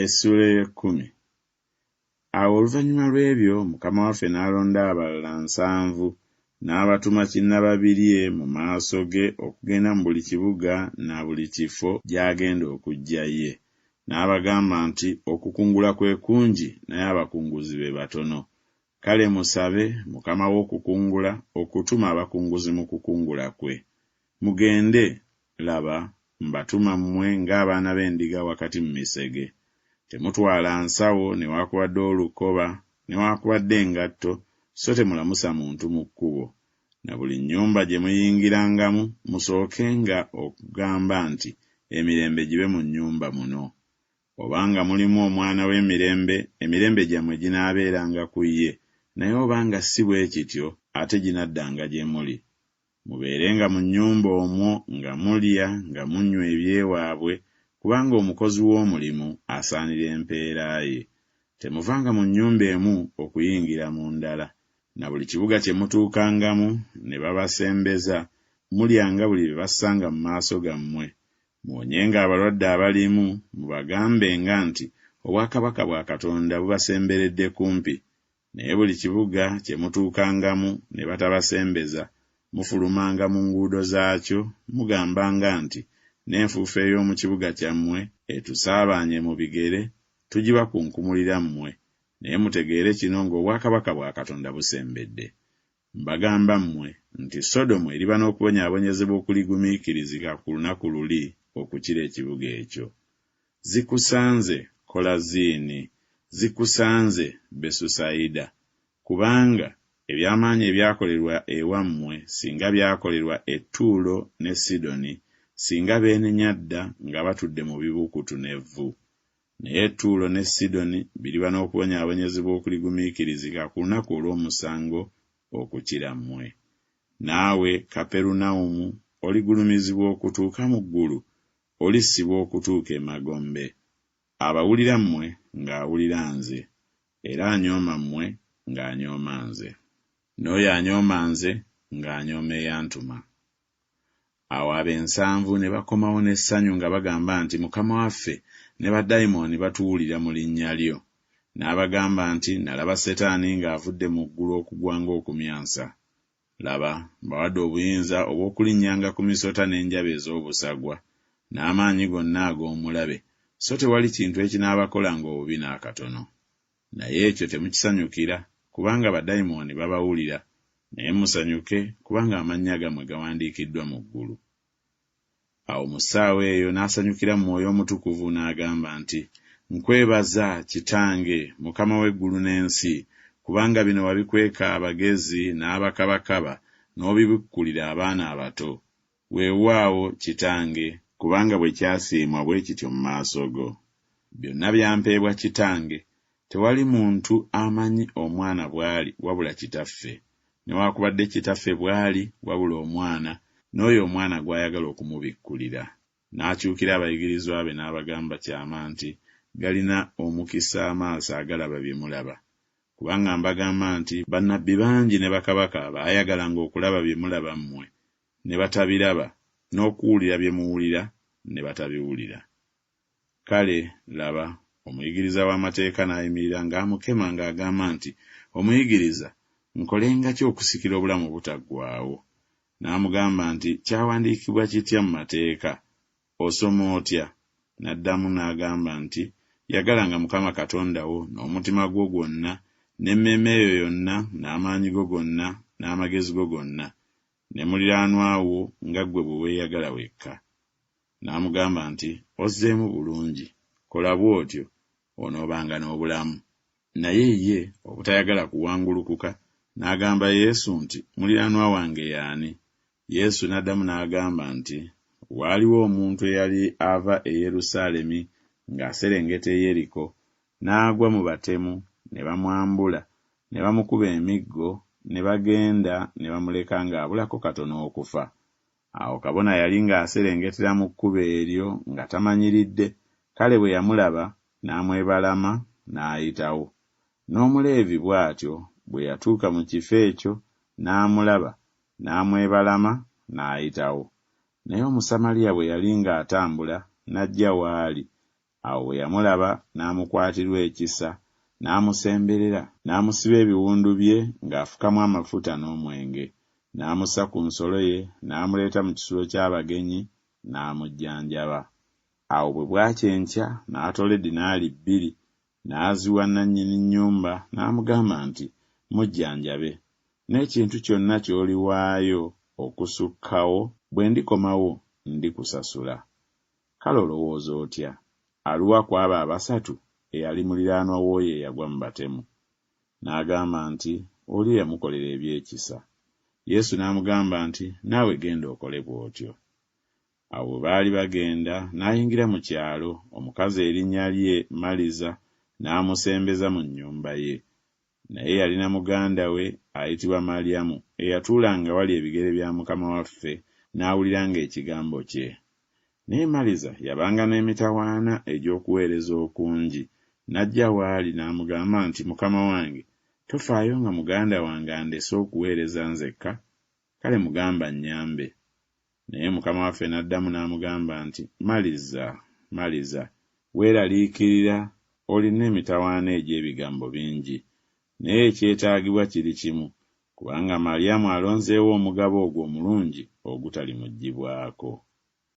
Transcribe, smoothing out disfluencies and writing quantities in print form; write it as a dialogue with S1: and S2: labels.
S1: Essuula ey'ekkumi. Awo oluvannyuma lw'ebyo Mukama waffe n'alonda abalala nsanvu, n'abatuma kinnababirye mu maaso ge okugenda mu buli kibuga na buli kifo gy'agenda okujja ye. N'abagamba nti Okukungula kwe kungi, naye abakunguzi be batono. Kale musabe Mukama w'okukungula okutuma abakunguzi mu kukungula kwe. Mugende, laba, mbatuma mmwe ng'abaana b'endiga wakati mu misege. Temutwala nsawo newakubadde olukoba newakubadde engatto, so temulamusa muntu mu kkubo. Na buli nnyumba gye muyingirangamu musookenga okugamba nti Emirembe gibe mu nnyumba muno. Oba nga mulimu omwana w'emirembe, emirembe gyammwe ginaabeeranga ku ye, naye oba nga si bwe kityo, ate ginaddanga gye muli. Mubeerenga mu nnyumba omwo nga mulya nga munywa eby'ewaabwe, kubanga omukozi w'omulimu asaanira empeera ye. Temuvanga mu nnyumba emu okuyingira mu ndala. Na buli kibuga kye mutuukangamu ne babasembeza, mulyanga buli bye bassanga mu maaso gammwe. Muwonyenga abalwadde abalimu, mubagambenga nti Obwakabaka bwa Katonda bubasemberedde kumpi. Naye buli kibuga kye mutuukangamu ne batabasembeza, mufulumanga mu nguudo zaakyo, mugambanga nti N'enfuufu ey'omu kibuga kyammwe etusaabaanye mu bigere, tugibakunkumulira mmwe, naye mutegeere kino ng'obwakabaka bwa Katonda busembedde. Mbagamba mmwe nti Sodomu eriba n'okubonyaabonyezebwa okuligumiikirizika ku lunaku luli okukira ekibuga ekyo. Zikusanze, Kolaziini! Zikusanze, Besusayida! Kubanga eby'amaanyi ebyakolerwa ewammwe singa byakolerwa e Ttuulo ne Sidoni, singa beenenya dda nga batudde mu bibukutu n'evvu. Naye Ttuulo ne Sidoni biriba n'okubonyaabonyezebwa okuligumiikirizika ku lunaku olw'omusango okukira mmwe. Naawe Kaperunawumu, oligulumizibwa okutuuka mu ggulu? Olissibwa okutuuka emagombe. Abawulira mmwe ng'awulira nze, era anyooma mmwe ng'anyooma nze. N'oyo anyooma nze ng'anyooma eyantuma. Awo abo ensanvu ne bakomawo n'essanyu nga bagamba nti Mukama waffe, ne badayimooni batuwulira mu linnya lyo. N'abagamba nti Nalaba Setaani ng'avudde mu ggulu okugwa ng'okumyansa. Laba, mbawadde obuyinza obw'okulinnyanga ku misota n'enjaba ez'obusagwa, n'amaanyi gonna ag'omulabe, so tewali kintu ekinaabakolanga obubi n'akatono. Naye ekyo temukisanyukira, kubanga badayimooni babawulira, naye musanyuke kubanga amannya gammwe gawandiikiddwa mu ggulu. Awo mu ssaawa eyo n'asanyukira mu Mwoyo Omutukuvu n'agamba nti, Nkwebaza, Kitange, Mukama w'eggulu n'ensi, kubanga bino wabikweka abagezi n'abakabakaba, n'obibikkulira abaana abato. Weewaawo, Kitange, kubanga bwe kyasiimwa bwe kityo mu maaso go. Byonna byampeebwa Kitange, tewali muntu amanyi Omwana bw'ali wabula Kitaffe, newakubadde Kitaffe bw'ali wabula Omwana, n'oyo Omwana gw'ayagala okumubikkulira. N'akyukira abayigirizwa be n'abagamba kyama nti, Galina omukisa amaaso agalaba bye mulaba. Kubanga mbagamba nti Bannabbi bangi ne bakabaka baayagalanga okulaba bye mulaba mmwe, ne batabiraba, n'okuwulira bye muwulira, ne batabiwulira. Kale, laba, omuyigiriza w'amateeka n'ayimirira ng'amukema ng'agamba nti, Omuyigiriza, nkolenga ki okusikira obulamu obutaggwaawo? N'amugamba nti, Kyawandiikibwa kitya mu mateeka? Osoma otya? N'addamu n'agamba nti, Yagalanga Mukama Katonda wo n'omutima gwo gwonna, n'emmeeme yo yonna, n'amaanyi go gonna, n'amagezi go gonna, ne muliraanwa wo nga ggwe bwe weeyagala wekka. N'amugamba nti, Ozzeemu bulungi, kola bw'otyo, onoobanga n'obulamu. Naye ye, obutayagala kuwangulukuka, n'agamba Yesu nti, Muliraanwa wange ye ani? Yesu n'addamu n'agamba nti, Waaliwo omuntu eyali ava e Yerusaalemi ng'aserengeta e Yeriko, n'agwa mu batemu, ne bamwambula, ne bamukuba emiggo, ne bagenda ne bamuleka ng'abulako katono okufa. Awo kabona yali ng'aserengetera mu kkubo eryo nga tamanyiridde, kale bwe yamulaba, n'amwebalama, n'ayitawo. N'Omuleevi bw'atyo, bwe yatuuka mu kifo ekyo, n'amulaba, n'amwebalama, n'ayitawo. Naye Omusamaliya bwe yali ng'atambula, n'ajja w'ali. Awo bwe yamulaba, n'amukwatirwa ekisa, n'amusemberera, n'amusiba ebiwundu bye ng'afukamu amafuta n'omwenge, n'amussa ku nsolo ye, n'amuleeta mu kisulo ky'abagenyi, n'amujjanjaba. Awo bwe bwakya enkya, n'atoola eddinaali bbiri, n'aziwa nnannyini nnyumba, n'amugamba nti, Mujjanjabe, n'ekintu kyonna ky'oliwaayo okusukkawo, bwe ndikomawo, ndikusasula. Kale olowooza otya? Aluwa ku abo abasatu eyali muliraanwa w'oyo eyagwa mu batemu? N'agamba nti, Oli eyamukolera eby'ekisa. Yesu n'amugamba nti, Naawe genda okole bw'otyo. Awo bwe baali bagenda, n'ayingira mu kyalo, omukazi erinnya lye Maliza n'amusembeza mu nnyumba ye. Naye yalina muganda we ayitibwa Malyamu eyatuulanga awali ebigere bya Mukama waffe n'awuliranga ekigambo kye. Naye Maliza yabanga n'emitawaana egy'okuweereza okungi, n'ajja w'ali n'amugamba nti, Mukama wange, tofaayo nga muganda wange andese okuweereza nzekka? Kale mugambe annyambe. Naye Mukama waffe n'addamu n'amugamba nti, Maliza, Maliza, weeraliikirira, olina emitawaana egy'ebigambo bingi. Naye ekyetaagibwa kiri kimu, kubanga Malyamu alonzeewo omugabo ogwo omulungi ogutalimuggyibwako.